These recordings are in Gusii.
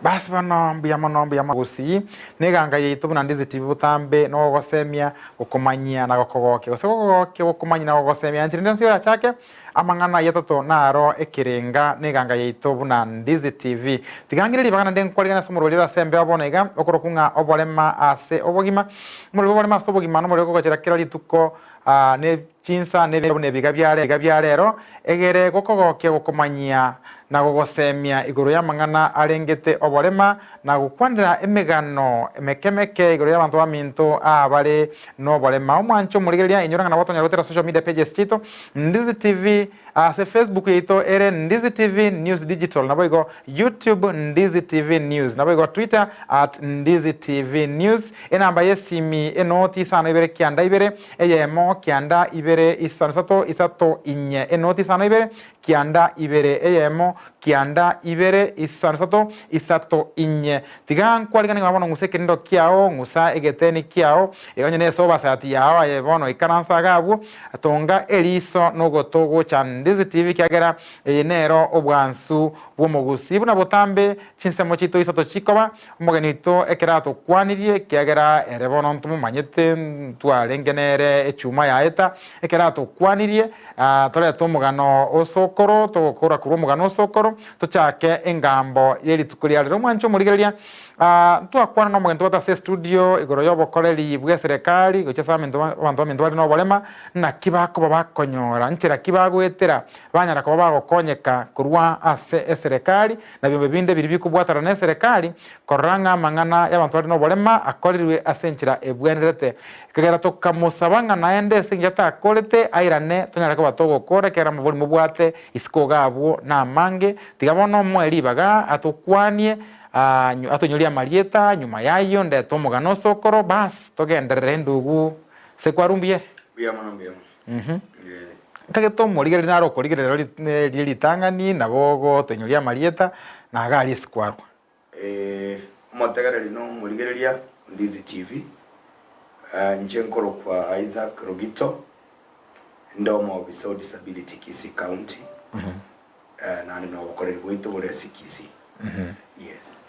Basi bono mbuya mono mbuya mono Gusii na eganga yaito buna Ndizi TV botambe na ogogosemia, gokomanyia na gokogokia gose gokogokia, gokomanyia na gogosemia enchera ende yonsi orachake amang'ana ayio atato naro ekerenga na eganga yaito buna Ndizi TV. Tiga ng'ire ribaga naende nkwarigane ase omorweri ore ase embeo bono iga okorokwa ng'a oborema ase obogima. Omorweri bw'oborema ase obogima nomorweri okogochera kera rituko ne chinsa na buna ebiga bia rero, egere gokogokia gokomanyia na gogosemia igoro y'amang'ana arengete oborema, na gokwanera emegano emeke meke igoro y'abanto baminto abare noborema. Omwanche omorigereria, inyora ng'a nabo tonyare gotera social media pages chiaito, Ndizi TV, Ase Facebook yaito ere Ndizi TV News Digital naboigo YouTube Ndizi TV News naboigo Twitter at Ndizi TV News. Enamba y'esimi enoti isano ibere kianda ibere eyemo kianda ibere isano isato isato inye enoti isano ibere kianda ibere eyemo kianda ibere isano isato isato inye. Tiga nkwariganie ng'a bono ng'usa ekerindo kiao, ng'usa egeteni kiao, iga onye nesobasati yao aye bono ikaransa iga abwo, tonga eriso nogoto gocha Ndizi TV ekiagera eye nero obwansu bw'omogusii. Buna botambe chinsemo chiaito isato chikoba, omogeni oito ekero atokwanirie ekiagera ere bono ntomomanyete ntwarenge nere echuma yaeta, ekero atokwanirie torete omogano o sokoro, togokora korwa omogano o sokoro, Tochake engambo ye rituko ria rero. Omwanche omorigereria, ntwakwana nomogeni tobwate ase estudio igoro y'obokoreri bw'eserekari gochia ase aminto abanto baminto bare noborema, naki bakoba bakonyora, nchera ki bagoetera banyara koba bagokonyeka korwa ase eserekari na biombe binde biria bikobwatana neserekari korora ng'a amang'ana y'abanto bare noborema akorirwe ase enchera ebwenerete. Ekegera tokamosaba ng'a naende ase engencho atakorete airane tonyare koba togokora ekiagera amabori mobwate Isiko iga abwo namange, tiga bono omoe ribaga atokwanie, atonyorie amarieta, nyuma y'ayio ndete omogano osokoro, bas togenderere endugu se kwarwa mbuya ere? Mbuya mono, mbuya mono. Ntagete omorigereria nare okorigereria rie ritang'ani, nabo ogotonyoria amarieta, na iga aria ase kwarwa. Omotegereri na omorigereria o Ndizi TV, inche nkorokwa Isaac Rogito, inde omoofisa o Disability Kisii County, naende na obokoreri bwaito bore ase Kisii. Yes.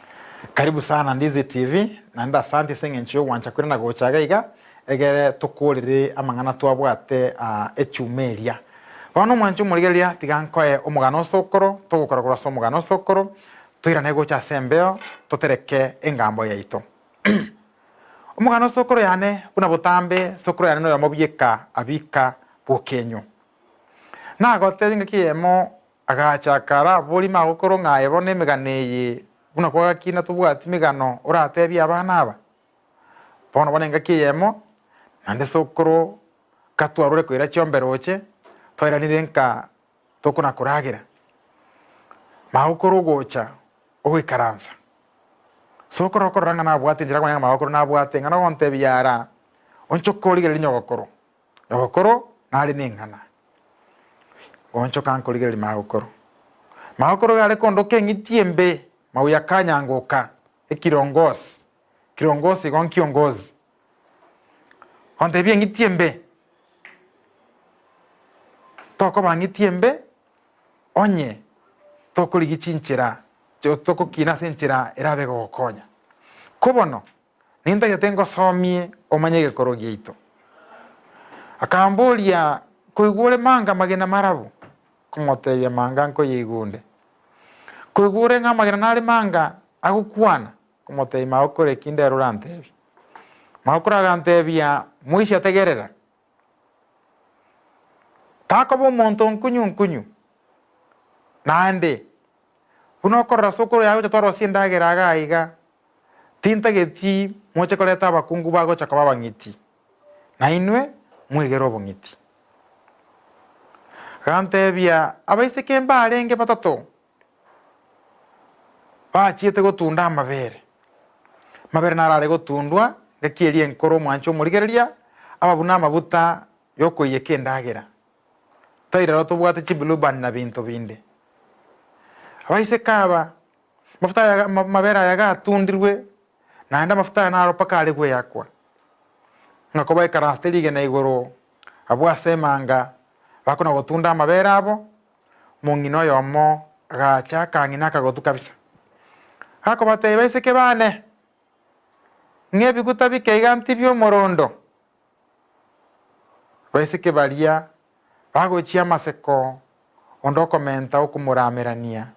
Karibu sana Ndizi TV, naende asante ase eng'encho y'ogwancha kwire na gocha iga iga, egere tokorere amang'ana twabwate echuma eria. Bono omwanche omorigereria tiga nkoe omogano osokoro, togokora korwa ase omogano osokoro, Toirane gocha ase embeo, totereke engambo yaito. Omogano o sokoro yane buna botambe, sokoro yane noyomo bieka abika bw'okenyu. Nagotebia engaki eyemo agacha akaraboria magokoro ng'a aye bono emegano eye buna kwagakina tobwati megano oratebie abana aba? Bono bono engaki eyemo naende sokoro gatwarure koira chiombe roche, twairanire nka tokona koragera, magokoro ogocha ogoikaransa. Sokoro okorora ng'a nabwate enchera akomanya ng'a magokoro nabwate eng'ana ogontebia ara, onchoke origererie nyogokoro, nyogokoro nare na eng'ana. Goonchoka nkorigereria magokoro. Magokoro iga are kondoka eng'iti embe, mauya akanyangoka, ekirongosi, kirongosi igo nkiongozi. Gontebia eng'iti embe. Tokoba ng'iti embe onye tokorigia chinchera tokokina ase enchera erabe egogokonya. Ko bono, nintagete ngosomie omanye egekoro giaito. Akamboria, Koigwa ore manga amagena marabu? Nkomotebia, Manga nkoyeigunde. Koigwa ore ng'a amagena nare manga agokwana? Nkomotebia, Magokora eki ndero orantebie. Magokora agantebia, Moisia tegerera. Takoba omonto nkunyu nkunyu, naende buna okorora sokoro yaye gocha twarosia endagera iga aiga, tintageti moche koreta abakungu bagocha koba abang'iti, na inwe mwegere obong'iti. Agantebia, Abaiseke mbarenge batato Bachiete gotunda amabere. Amabere naro are gotundwa ngaki eria enkoro omwanche omorigereria aba buna amabuta yokoiyeka endagera. Tari rero tobwate chiblueband na binto binde. Abaiseke aba, amafuta aya amabere aya gatundirwe naende amafuta aya naro mpaka are gweyakwa. Ng'a kobaikaransete rigena igoro abwo ase emanga bakona gotunda amabere abo, Omong'ina oyomo agacha akang'ina akagotu kabisa. Gakobatebia, Baiseke baane, ng'a ebiguta bike iga ntibie omorondo. Baiseke baria bagochia amaseko onde okomenta okomoramerania,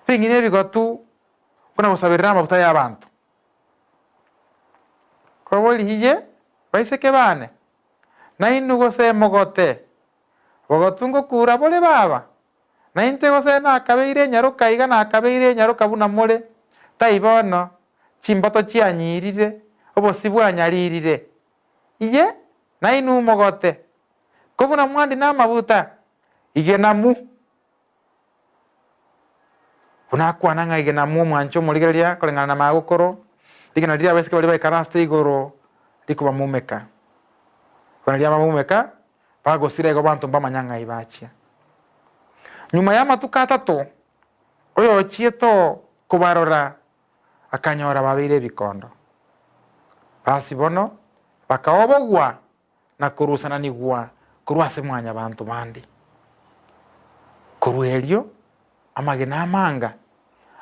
Bing'ina ebigotu buna gosaberera amafuta y'abanto. Koborigie, baiseke baane, nainwe gose mogote, bogotu ngokura bore baba? Na inche gose nakabeire enyaroka iga nakabeire enyaroka buna more, tai bono, chimboto chianyirire, obosio bwanyaririre. Inye nainwe mogote, ko buna mwandina amabuta, igena mu. Buna akwana ng'a igena mu omwanche omorigereria koreng'ana na magokoro, rigena riria abaiseke baria baikaransete igoro rikobamumeka. Buna riabamumeka, bagosira igo banto mbamanya ng'ai bachia. Nyuma y'amatuko atato, oyochiete kobarora akanyora babeire ebikondo. Basi bono bakaobogwa na korusananigwa korwa ase mwanyabanto bande. Korwa erio amagena amanga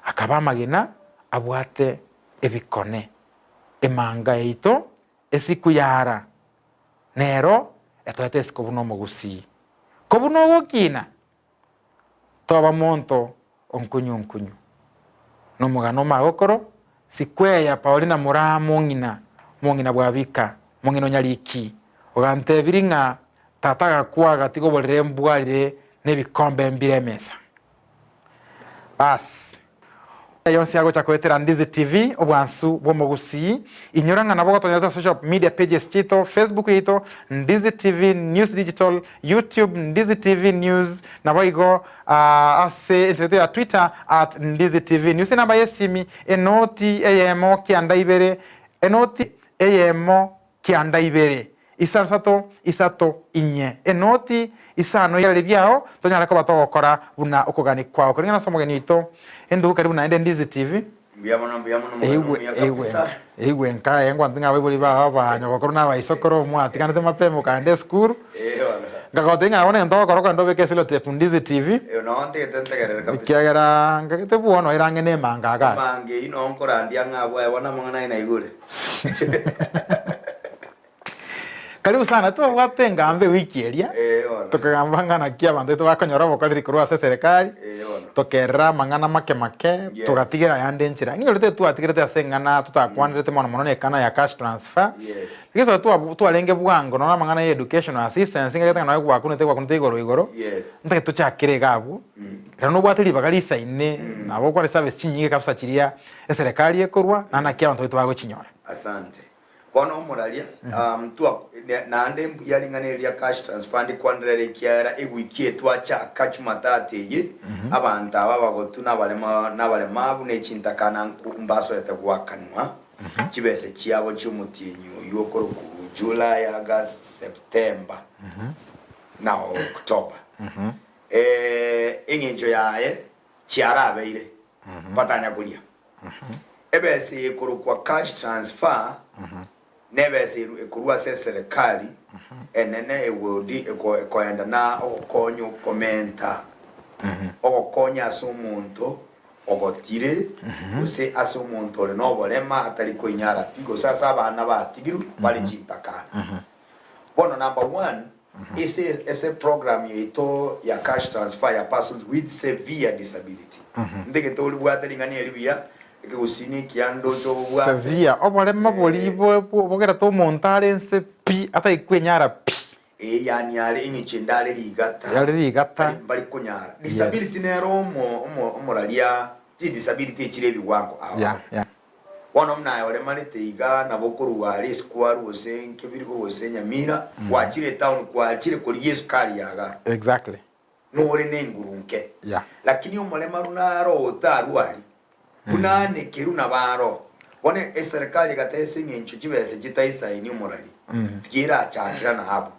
akaba amagena abwate ebikone. Emanga yaito esiku yara nero etoete isiko buna omogusii. Ko buna ogokina, toba monto onkunyu-nkunyu. Nomogano omagokoro, Sikweya Paulina moraa mong'ina, omong'ina bw'Abika, omong'ina o Nyariki, ogantebirie ng'a tata agakwa agatiga oborere mbwarire nebikombe mbire emesa. Bas. Aya yonsi agocha koetera Ndizi TV, obwansu bw'omogusii. Inyora ng'a nabo gotonyora ase social media pages chiaito, Facebook yaito, Ndizi TV News Digital, YouTube, Ndizi TV News, naboigo ase enchera yaito ya Twitter at Ndizi TV News. Enamba y'esimi, enoti eyemo kianda ibere, enoti eyemo kianda ibere, isano isato isato inye, enoti isano ibere biao, tonyare koba togokora buna okogania kwao. Koreng'ana ase omogeni oito, endugu karibu naende Ndizi TV. Mbuya mono, mbuya mono, omogeni Eigwe, omuya eigwe kabisa. enka, eigwe enka, aye ngwanti ng'a abaibori bao abanyogokoro na abaisokoro mwatiganete mapema okaenda esukuru. Eh, bono. Nkagotebia ng'a bono egento ogokora okogenda obeke esellotape Ndizi TV, Eh, noo ntagete ntegerere kabisa. ekiagera nkagete bwono ere ang'e na emanga iga aria. Emanga eyio noo nkorandia ng'a abwo aye bono amang'ana aye naigure. Karibu sana, twabwate engambo ewiki eria, Eh, bono. tokagamba ng'a naki abanto baito bakonyora obokoreri korwa ase eserekari, Eh, bono. tokerera amang'ana make make, Yes. togatigera ayande enchera. Ng'inyorete twatigerete ase eng'ana totakwanerete mono mono na ekana ya cash transfer. Yes. Egesaku twa twarenge bwango nonya amang'ana ya educational assistance ng'agete ng'a nonya gwakunete gwakunete igoro igoro, Yes. ntagete tochakere iga abwo, ekero nobwate ribaga risaine, nabo okore service chinyinge kabisa chiria eserekari ekorwa, na naki abanto baito bagochinyora. Asante. Bono omoraria, um, twa, ne- naende mbuya ring'ana eri ria cash transfer ndikwanera ere ekiagera ewiki eye twachaka Jumatatu eye, abanto aba abagotu na abarema na abaremabu ne chintakana nku mbasoete goakanwa chibesa chiabo chi'omotienyi oyio okorokwa July, August, September na October. Eh, eng'encho yaye chiarabeire batanya koria. Ebesa eye ekorokwa cash transfer nebesa ekorwa ase eserekari enene egodi ekoenda na ogokonya okomenta ogokonya ase omonto ogotire gose ase omonto ore noborema atari koinyara pi gose ase abana batigirwe bare chintakana. Bono number one ase ase program yaito ya cash transfer ya persons with severe disability ntagete oribwate ring'ana eri buya ekegusii ekiya ndoche obobwate. Severe, oborema boria bogerete omonto are nse pi atari kwenyara pi. Ee yaani are eng'encho ende are rigata. Are rigata. Tari mbari konyara. Disability nero omo omo omoraria chidisability echire ebiwango ao Yeah, ao. yeah. Bono buna aye oremarete iga nabo okorua aria esukari gose Nkebirigo gose Nyamira gwachire etown gwachire korigia esukari yaga. Exactly. Nore nenguru nke. Yeah. Lakini omoremaru naro otarwari buna anekeru nabo aro. Bono eserekari egateba ase eng'encho chibesa chitaisaini omorari tigerachakera na abwo.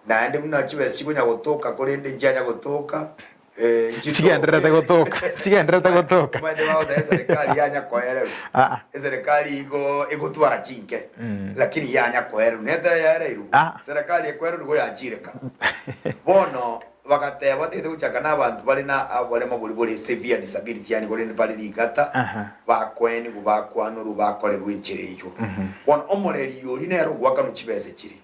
Naende buna chibesa chikonya gotoka korende nchianya gotoka eh, nchitoke. Chigendererete gotoka, chigendererete gotoka. Omanyete bagoteba eserekari yanya koererwa. Ah, ah. Eserekari igo egotwara chinke lakini yanya koererwa nete yaereirwe. Ah. Serikali ekoererwa igo yachire ka. Bono. Bagateba, Batagete gochaka nabanto bare na oborema boria bore severe disability, yaani korende bare rigata, bakoenigwa, bakwanorwa, bakorerwa enchera eyio. Bono omoreri oria nere ogoakanwa chibesa chiria.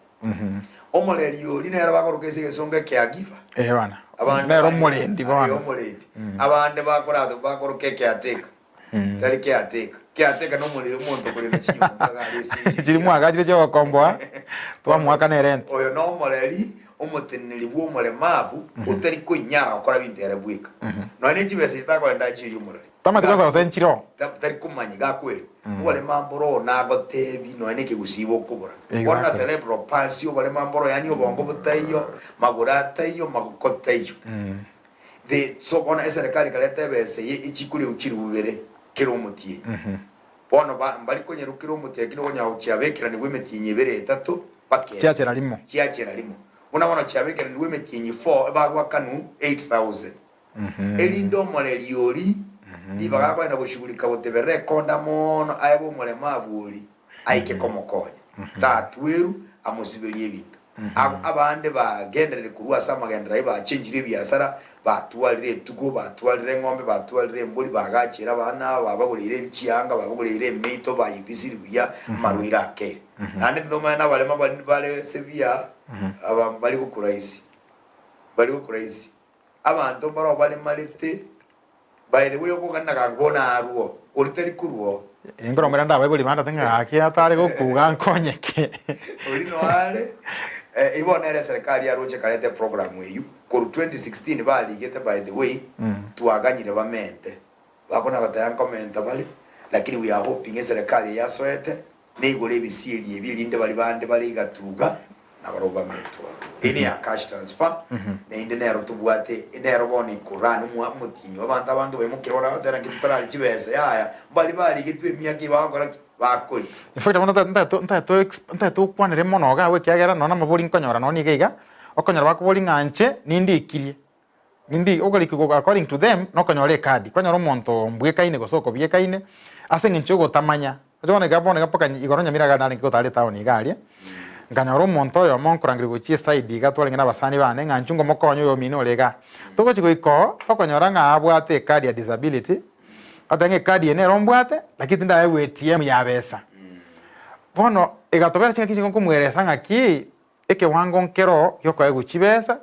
Omoreri oria nere bakoroka ase egesongo ecaregiver. Eh bana. Abande Nere bare- omorendi eh, bono. omorendi. Abande bakora bakoroka ecaretaker. Tari caretaker. Caretaker nomore omonto okorenda chinyomba iga are ase Chiri mwagachire chiogokomboa, twamoakana erent. Oyo nomoreri omoteneneri bw'omoremabu otari koinyara gokora binto ere bweka. Nonya ne chibesa echi takorenda achie oyio omoreri. Tamati gosa gose nchiroo. Tari komanya iga akweri. Oborema mboro nagotebi nonya ne ekegusii bokobora. Bono na Exactly. cerebral palsy oborema mboro yaani obongo botaiyo, magoro ataiyo, magoko taiyo. The so bono eserekari ekareta ebesa eye echikoria chiribu bibere kera omotienyi. Bono ba mbari konyerwa kera omotienyi lakini okonyara gochiabekeranigwa emetienyi ebere etato bakera. Chiachera rimo. Chiachera rimo. Buna bono chiabekeranigwa emetienyi four ebagoakanwu 8000. Erinde omoreri oria ribaga akogenda goshughulika goteberera ekonda mono aebe omoremabu oria aike komokonya. Tatweru amosiberie ebinto. Abande bagenderere korwa ase amagenderero ayio bachenchirie ebiasara, batwarire etugo, batwarire eng'ombe, batwarire embori, bagachere abana aba, babagoreire chianga, babagoreire emeito, bayebisirie buya, amarwaire akeire. Naende ntomanye nabarema bari bare severe, aba mbari gokuraisi, mbari gokuraisi. Abanto mbaroo baremarete, by the way okogana gaki bono arwo, oria tari korwa oo. Inkoromera ndabaibori bande ng'a gaki atare gokuga nkonyeke. Oria no are, eh, igo nere eserekari yaroche ekareta eprogram eywo, korwa 2016 barigete by the way, twaganyire bamente. Bakona goteba nkomenta bare, lakini we are hoping eserekari eye yasoete, Neigore ebisieri ebi, erinde baria bande bare igatuga nabarabwo bamentwe oro. Eye neya cash transfer, naende nero tobwate, nero bono ekorani omwa omotinyi abanto abange baimokire oragoteba naki totarari chibesa yaya, mbari barigetwe emiaka eye bagokora ki? Bakoria. In fact bono nta- nta- ntagete o ntagete okwanere mono iga abwo ekiagera nonya namabori nkonyora nonya niga iga, okonyora bakoboria ng'a inche nindikirie. Nindi okorikigwa according to them nokonyora ekadi, kwanyora omonto mbwekaine gose okobiekaine ase eng'encho yogotamanya. Oche bono iga bono iga mpaka igoro Nyamira iga narenge gotara etown iga aria, nkanyora omonto oyomo nkorangeria gochia eside iga twarenge na abasani bane ng'a inchuo ngomokonye oyo omino ore igaa. Togochi goika oo, tokonyora ng'a abwate ekadi ya disability, agoteba ng'a ekadi eye nero mbwate lakini tindaegwa ATM ya besa. Bono egatobera chingaki chinke nkomoeresa ng'aki. Ekewango nkero giokoegwa chibesa,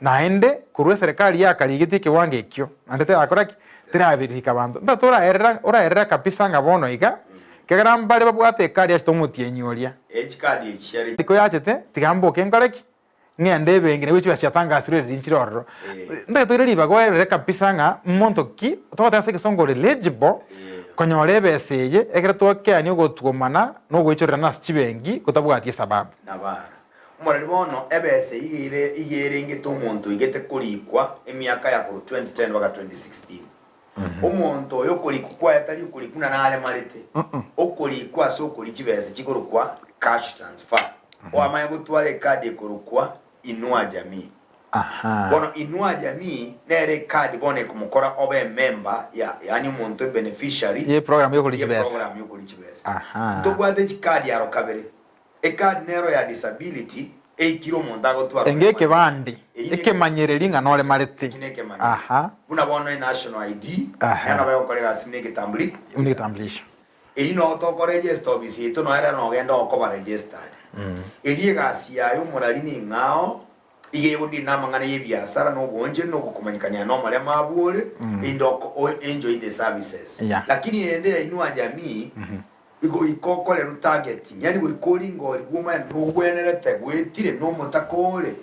naende korwa eserekari yakarigetie ekewango ekio, naende terakora ki? Terabirika abanto. Nta toraerera oraerera kabisa ng'a bono iga, ekiagera mbare babwate ekadi yachete omotienyi oria. Echikadi echi chiare. Riko yachete, tiga mboke nkore ki? Ng'ende ebenki naigwe chibesa chiatangasirwe eriri nchire ororo. Ntagete toire ribaga oerere kabisa ng'a monto ki, togoteba ase egesongo ore eligible, konyora ebesa eye, ekero twakeania ogotwomana na ogoichorerana ase chibenki gotabwati esababu. Nabara. Omoreri bono ebesa eyio iga iga erengete omonto oigete korikwa emiaka ya korwa 2010 mpaka 2016. Omonto oyo okorikwa kwaye tari okorikwa buna naremarete, okorikwa ase okoria chibesa chikorokwa cash transfer. Oamanye gotwara ekadi ekorokwa Inua Jamii. Aha. Bono Inua Jamii nere ekadi bono ekomokora obe emember ya yaani omonto ebeneficiary Ye program yokoria ye chibesa. program yokoria chibesa. Aha. Ntobwate chikadi aro kabere. Ekadi nero ya disability eikire omonto agotwara Enge oremarete. ekebande, Eyio ne ekemanyereri ng'a noremarete. Eki nekemanyereri. Aha. Buna bono enational ID, Aha. nero nabo egokora egasi buna egetambuli Buna egetambulisho. Eyio noo tokoregister ofisi yaito nonya rero nogenda okoba registered. Erio egasi yaye omorari ning'ao, iga egodina na amang'ana y'ebiasara na obonchenu na ogokomanyikania na omoremo abwo ore, erinde oko o enjoy the services. Yeah. Lakini eyende ya Inua Jamii, goika okorerwe targeting, yaani goika oringorigwe omanye nogwenerete gwetire na omotaka ore,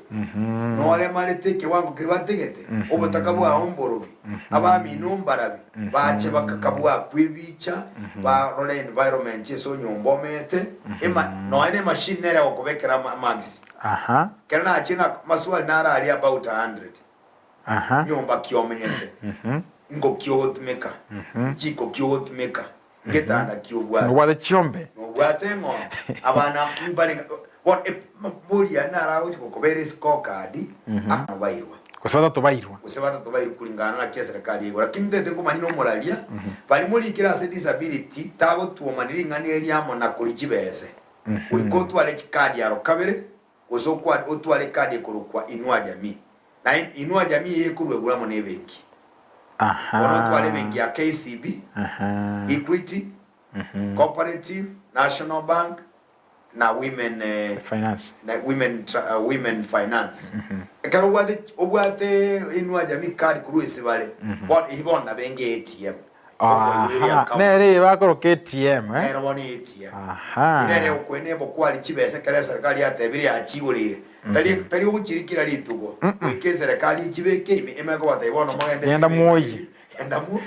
noremarete ekewango keria bategete, obotaka bwao mborobi, abamino mbarabi, bache bakakabwakwa ebicha, barore environment ase onyomba omete, ema nonya na emachine nere egokobekera ama amagisi. Aha. Ekero nachire na maswali naro aria about 100. Aha. Nyomba ki omenyete, nko ki ogotumeka, njiko ki ogotumeka, ngetanda ki obwate. Nobwate chiombe. Nobwate eng'ombe, abana mbare bono boria naro agochi gokobera escorecard akobairwa. Gose batatobairwa. Gose batatobairwa kuringana naki eserekari yaigwa. Lakini ntete nkomanya nomoraria, baria morikire ase disability tagotwomani ring'ana eri amo na koria chibese. Goika otware chikadi aro kabere, gose otware ekadi ekorokwa Inua Jamii. Na Inua Jamii eye ekorwa igoro amo nebenki. Bono otware ebenki ya KCB, Equity, Cooperative, National Bank, na Women Finance. na Women Women Finance. Ekero obwate obwate Inua Jamii card korwa ase bare, bono eyio bono nabo enge ATM. Okoigwa ere account. Nere eye bakoroka ATM eh? Nero bono ATM. Aha. Ere ere egokoena ebokwari chibesa ekero eserikari yatebire yachigoreire. Tari tari ogochiri kera rituko. Goika eserekari echibeke ime emanye kobatebia bono mogende ase Genda ebenki mwoyie. eyio. Genda mwo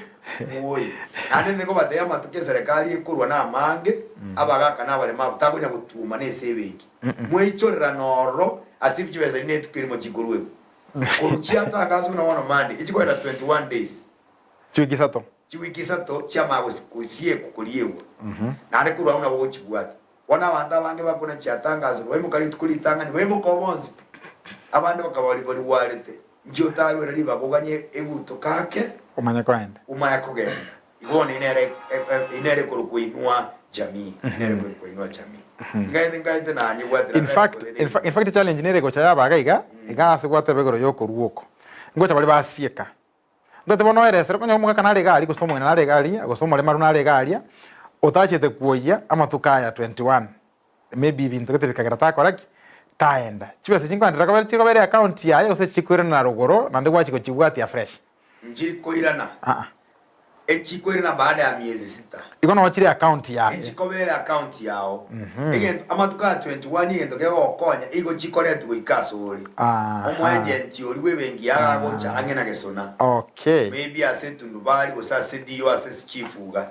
mwoyie. Naende nde kobatebia amatuko eserekari ekorwa namange, abagaka na abaremabu takonya gotuma na ase ebenki. Mweichorerane ororo ase chibesa riria netuko erimo chikoruegwa. Korwa chiatangaswa buna bono Monday, echikoenda 21 days. Chiwiki isato. Chiwiki isato chiamanya gosiekwa koriegwa, naende korwa agwo nabo ogochibwata. Bono abanto abange bakona chiatangasirwe, baimoka rituko ritang'ani, baimoka oo bonsi pi. Abande bakaboria, Barigwarete, inki otarwera ribaga oganye egutoka ake? Omanye kogenda. Omanye kogenda. Igo bono inere inere ekorokwa Inua Jamii, inere ekorokwa Inua Jamii. Ingaete nkaete nanyebwatera In fact, in fact, in fact challenge nere egocha yaba iga iga, iga ase gwateba igoro yokorwa oko. Ngocha baria basieka. Ntotebe bono oeresere onye omogaka nare iga aria gose omong'ina nare iga aria gose omoremaru nare iga aria otachete kwoyia amatuko aya 21 maybe ebinto gete bikagera takora ki? Taenda. Chibesa echi nkoenderera kobera chikobera eaccount yaye gose chikoirana na rogoro naende gwachia gochibwatia fresh? Nchiri koirana. Aa. Echikoirana baada ya miezi sita. Igo noo chire account yaye. Echikobera account yao. Egento amatuko aya 21 egento kegogokonya igo chikoretwa goika ase ore. Omoagent oria bw'ebenki yago agocha ang'e na gesona. Okay. Maybe ase etundubari gose ase DO ase chief iga.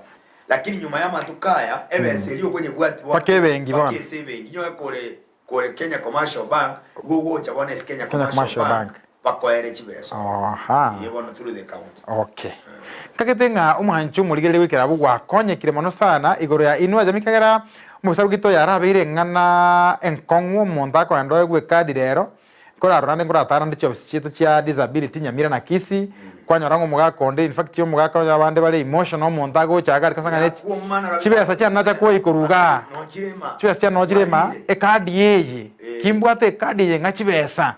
Lakini nyuma y'amatuko aya ebesa eria okonyebwati bono Mpaka ebenki bono. mpaka ase ebenki. Nyowe kore kore Kenya Commercial Bank igo ogocha bono ase Kenya Kenya Commercial Commercial Bank Bank. bakoere chibesa Aha. Ee bono through the counter. Okay. Nkagete ng'a omwanchi omorigereria goikera abwo gwakonyekire mono sana igoro ya Inua Jamii ekagera omosaru gito oyo arabeire eng'ana enkong'u omonto akoenda oegwe ekadi rero nkorarora naende nkoratara naende chiofisi chiaito chia disability Nyamira na Kisii kwanyora ng'a omogaka onde in fact omogaka onye abande bare emotional omonto agocha iga aria ng'a chibesa chiane nacha koyia korwa igaa chibesa chiane nochire imaa ekadi eye kimbwate ekadi eye ng'a chibesa.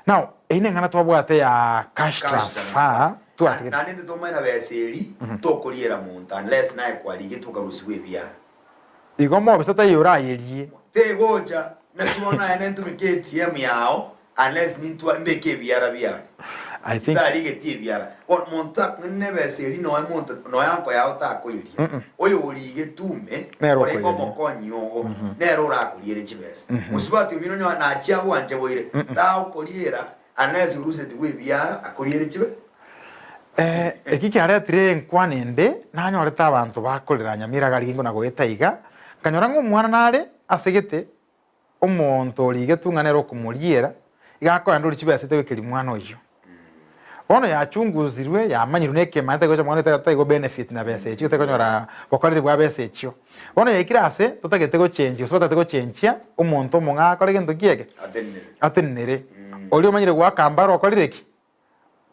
Now, eyio neng'ana twabwate ya cash Cash transfer, transfer. twatigete. Naende intwe tomanye na besa eri tokoriera monto unless naye kwarigetwe okarusigwa ebiara. Igo mobisa taiyo orayerie. Tegocha, naki bono naye nentumeke ATM yao unless nintwa mbeke ebiara biane. I think Ntarigeti ebiara. Bono monto nebesa eri noe monto noe anko yao takoyeria. Oyo origetwe ume Nere orenge okoyeria. omokonyi ogo nere orakorierie chibesa. Mosubati omino onye nachia agwanche boire tagokoriera unless orusetigwe ebiara akoriere chibe. Eh, eki kiaretire enkwana ende, nanyorete abanto bakorera Nyamira iga rigingo na goeta iga, nkanyora ng'a omwana nare asegete omonto origetwe ng'a nere okomoriera, iga akoenda oria chibesa etagoikeria mwana oyio. Bono yachunguzirwe, yamanyirwe na ekemanya taigocha mwana oyo taigo benefit na besa echio, taikonyora bokoreri bwa besa echio. Bono yaikire ase totagete gochenjia gose batagete gochenjia omonto omong'ao akore gento ki eke? Atenenere. Atenenere. Oria omanyire goaka mbaro okorire ki?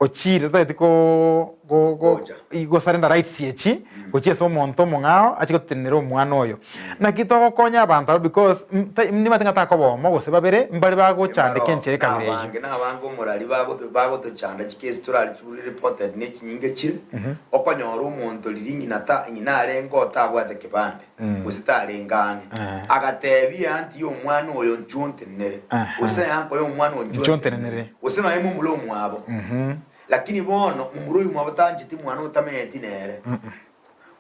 Ochiire totageti ko go go Gocha. gosarenda rights echi gochia ase omonto omong'ao achie gotenenera omwana oyo. Naki togokonya abanto abwo because nimanyete ng'a takoba omo gose babere mbare bagochandeka enchera ekabira eyio. Nabange nabange omorari bagoto bagotochanda chikesi torari reported ne chinyinge chire okonyora omonto riria ng'ina ta ng'ina arenge oo tabwate kebande gose tarenge ang'e agatebia eanti ya omwana oyo nchuo ntenenere gose eanko ya omwana oyo nchuo ntenenere gose nonya momura omwabo lakini bono momura oyio omwabo tancheti mwana otamenyeti nere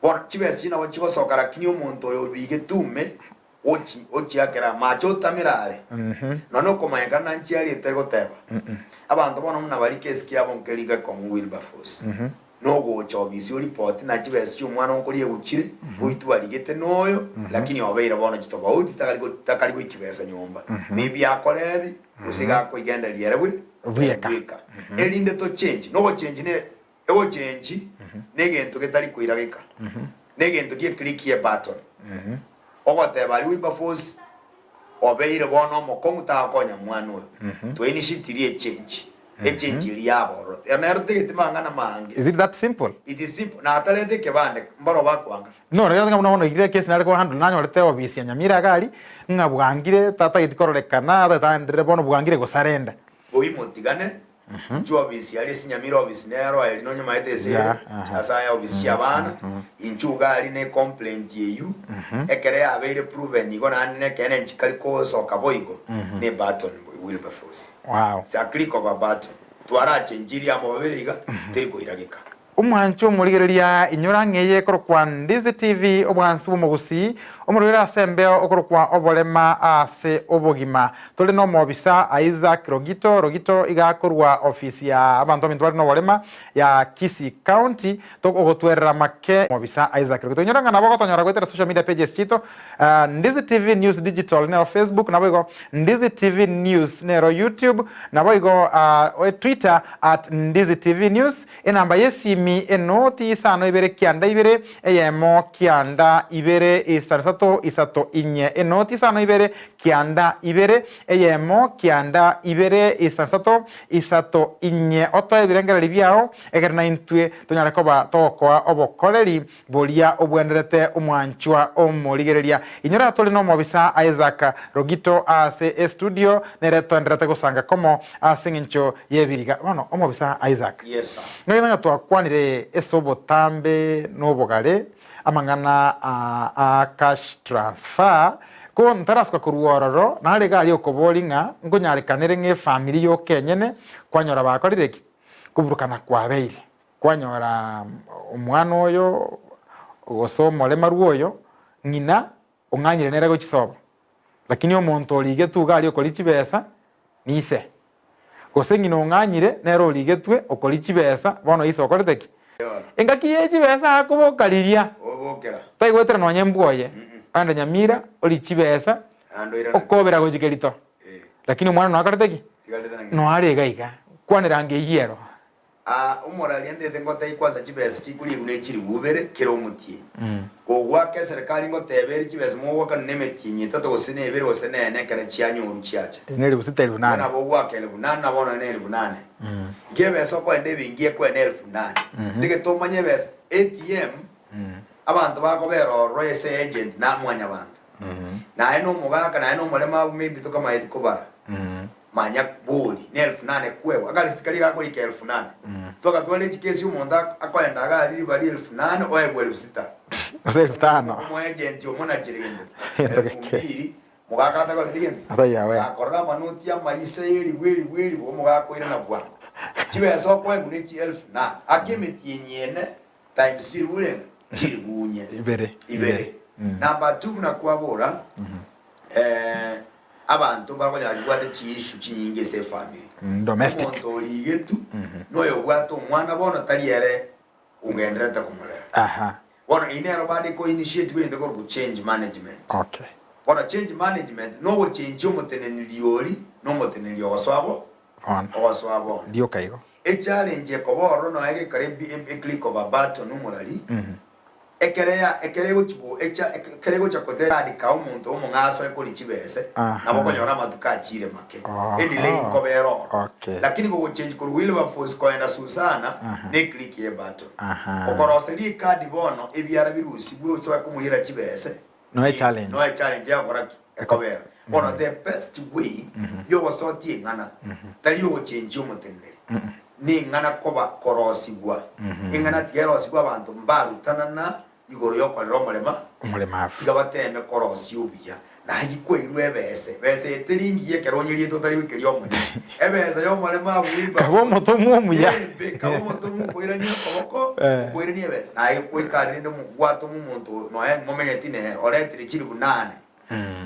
bono chibesa echi nabo chigosoka lakini omonto oyo obigete ume ochi ochiakera amache otamere are nonya okomanyekana na nchiaria etari goteba abanto bono buna baria kesi kiabo nkeri gekong'u Wilberforce Nogocha obisi oripoti na chibesa chi'omwana onkoria eguchire, goitwa barigete noyo, lakini obeire bono chitofauti takari takari goikia besa nyomba. Maybe akore ebi, gose iga akoigendereria ere bwe Bweka. bweka. Erinde tochenji, nogochenji ne egochenji negento getari koirageka. Negento gie click ye button. Ogoteba aria Wilberforce obeire bono omokong'u tagokonya mwana oyo. Twainishitirie echenji. Echenji eria yabororo. Ero nero tageti mang'ana mange. Is it that simple? It is simple. Natarete ekebande mbaro bakwanga. No, rero ng'a buna bono igire ekesi nare kohandle nanyorete obisi ya Nyamira iga aria, ng'a bwangire tatageti kororekana, tagete aenderere bono bwangire gosarenda. Oyio motigane. Inche ofisi aria ase Nyamira ofisi nero eri nonyamaete ase ere, Yeah, aha. ase aya ofisi chi'abana, inche iga aria ne complaint eywo, ekero yabeire proven igo naende nekeene nchikari kosoka boigo, ne Burton Wilberforce. Wow. It's a click of a button. Twarachenchirie amo babere iga, teri koirageka. Omwanche omorigereria inyora ng'a eye ekorokwa Ndizi TV obwansu bw'omogusii, omorwere ase embeo okorokwa oborema ase obogima. Tore nomobisa Isaac Rogito, Rogito iga akorwa ofisi ya abanto baminto bare noborema ya Kisii County, togotwerera make omobisa Isaac Rogito. Inyora ng'a nabo ogotonyora goetera social media pages chiaito, Ndizi TV News Digital nero Facebook, naboigo Ndizi TV News nero YouTube, naboigo Twitter at Ndizi TV News. Enamba y'esimi enoti isano ibere kianda ibere eyemo kianda ibere isano isato isato inye enoti isano ibere kianda ibere eyemo kianda ibere isano isato isato inye otoe ebirengererio biao egere naintwe tonyare koba togokoa obokoreri boria obwenerete omwanchwa omorigereria. Inyora tore nomobisa Isaac Rogito ase estudio nere toendererete gosanga komo ase eng'encho y'ebiriga. Bono omobisa Isaac, Yes sir. ng'agete ng'a twakwanire ase obotambe na obogare amang'ana a cash transfer, ko ntarasuka korwa ororo nare iga aria okoboria ng'a nkonyarekanere ng'a efamiri yoka enyene kwanyora bakorire ki? Koburukana kwabeire. Kwanyora omwana oyo, gose omoremaru oyo, ng'ina ong'anyire nere gochia sobo. Lakini omonto origetwe iga aria okoria chibesa, nise. Gose ng'ina ong'anyire nere origetwe okoria chibesa, bono ise okorete ki? Engaki ye chibesa akoboka riria, taigwetera nonya embwa oye, ogende Nyamira orie chibesa, okobera gochia kerito. Lakini omwana noakorete ki? Noare iga iga. Kwanera ange eyio ero. Aa, omoraria ntete ngotebie kwansa chibesa chikoriegwa ne chilifu ibere kera omotienyi. Kogoaka eserekari ngoteba ere chibesa mogoakana nemetienyi etato gose ne ebere gose nene ekero chianyorwa chiacha. Eri nelifu sita elifu Igo nane. nabo ogoaka elifu nane na bono ne elifu nane. Igo ebesa okoenda ebenki ekoe ne elifu nane. Ntagete omanye ebesa ATM abanto bakobera ororo ase agent na mwanyabanto. Naye nomogaka naye nomoremabu maybe tokamaeti kobara. Manya bori, ne elfu nane kwegwa. Akarisiti karia gakorika elfu nane. Twagatwara echikesi omonto akoenda iga aria riba ria elfu nane oegwa elfu sita. Gose elfu tano. Omoagent omonachere gento ki? Gento Elfu geke. mbiri, mogaka atakoreti gento ki? Ataiyo awe. Gakorora amanoti amaisa elifu elifu elifu omogaka oirana bwango. Chibesa okoegwa ne chi elfu nane. Ake emetienyi ene times chilifu renge? Chilifu inye. Ibere. Ibere. Number two buna kwabora, eh, Abanto mbakonyara kobwata chiissue chinyinge ase efamiri. Domestic. Omonto origetwe noyo obwate omwana bono tari ere ogendererete komorera. Aha. Bono eyio nero bande ko initiate gento korokwa change management. Okay. Bono change management nogochenchia omoteneneri ori na omoteneneri ogosoa bo Bono. ogosoa bono. Rioka igo. Echallenge ekoba ororo nonya gekora ebi e click of a button omorari. Ekero ya ekero egochi go echa ekero egocha kotandika omonto omong'aso ekori chibese, Aha. nabo okonyora amatuko achiire make. Oho. Edelay nkobera oro. Okay. Lakini gogochange korwa Wilberforce koenda Susana, ne click ye button. Aha. Okoroseria ekadi bono ebiara birusigwe osoe komoriera chibese, Noe challenge. noe challenge yagokora ki? Ekobera. Bono the best way yogosotia eng'ana, tari ogochenchia omoteneneri. Ning'ana koba korosigwa, ing'ana tiga erosigwe abanto mbarutanana igoro y'okorera omorema, Omoremavu. tiga bateeme korosia obuya. Nayio kwairwe ebese, besa eye teri engiya ekero onyeriete otari goikeria omonyene. Ebesa y'omoremavu Kaba omotomwa omuya. Nembe, kaba omotomwa okoirania okoboko, Eh. okoirania ebesa. Naye goika rende omobwate omonto nonya momenyeti nere, oretire chilifu nane.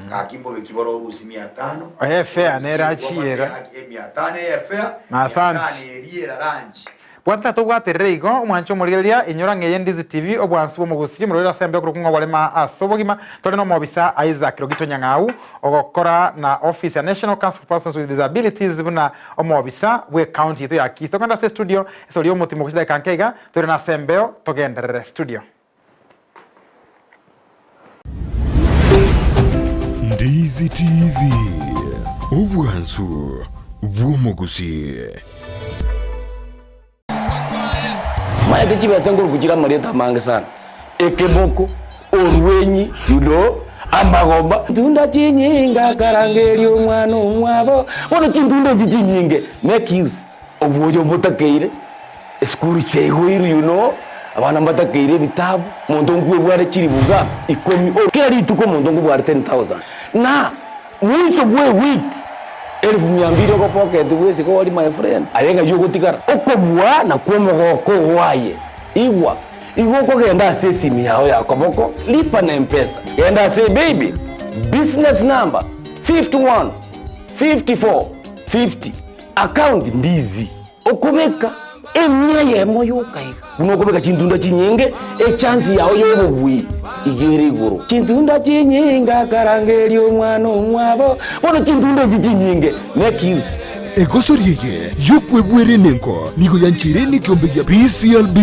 Gaki mbobe ki bore orusie mia tano. Oye efea Orusie nere obwamate achiera. gaki emia tano eye efea, Na mia asante. tano eria eraranchi. Bwata tobwaterere igo, omwanche omorigereria, inyora ng'a eye Ndizi TV, obwansu bw'omogusii, omorwaire ase embe okorokwa ng'a oborema ase obogima. Tore nomobisa Isaac Rogito Nyang'au, ogokora na office ya National Council for Persons with Disabilities buna omobisa bw'ecounty yaito ya Kisii. Tokogenda ase estudio, ase oria omotimo gochia dakika nke iga, toire nase embeo, togenderere. Studio. Ndizi TV, obwansu bw'omogusii. Maete chibesa nkoruku chire amarieta amange sana, ekeboko, orwenyi, you know, amagomba. Ntunda chinyinge akarangeria omwana omwabo, bono chintunda echi chinyinge, make use. Obwoyo mbotakeire, esukuru chiaigoirwe you know, abana mbatakeire ebitabu, omonto nkwebware chilifu ngapi? Ikomi, o kera rituko omonto nkobware 10,000. Na mwiso bwa ewiki, elfu mia mbili ogopocket bwesike ori my friend, aye ng'ai ogotigara? Okobua nakwo omogoko oo aye. Igwa, igo okogenda ase esimi yao ya koboko, lipa na mpesa, genda ase ebaybill, business number 51 54 50. Account ndizi okobeka emia eyemo yoka iga buna okobeka chintunda chinyinge echance yao yobobui iga ere igoro. Chintunda chinyinge akarangeria omwana omwabo bono chintunda echi chinyinge make use. Egosori eye y'okwebwera enengo nigo yancheire nekiombe gia PCLB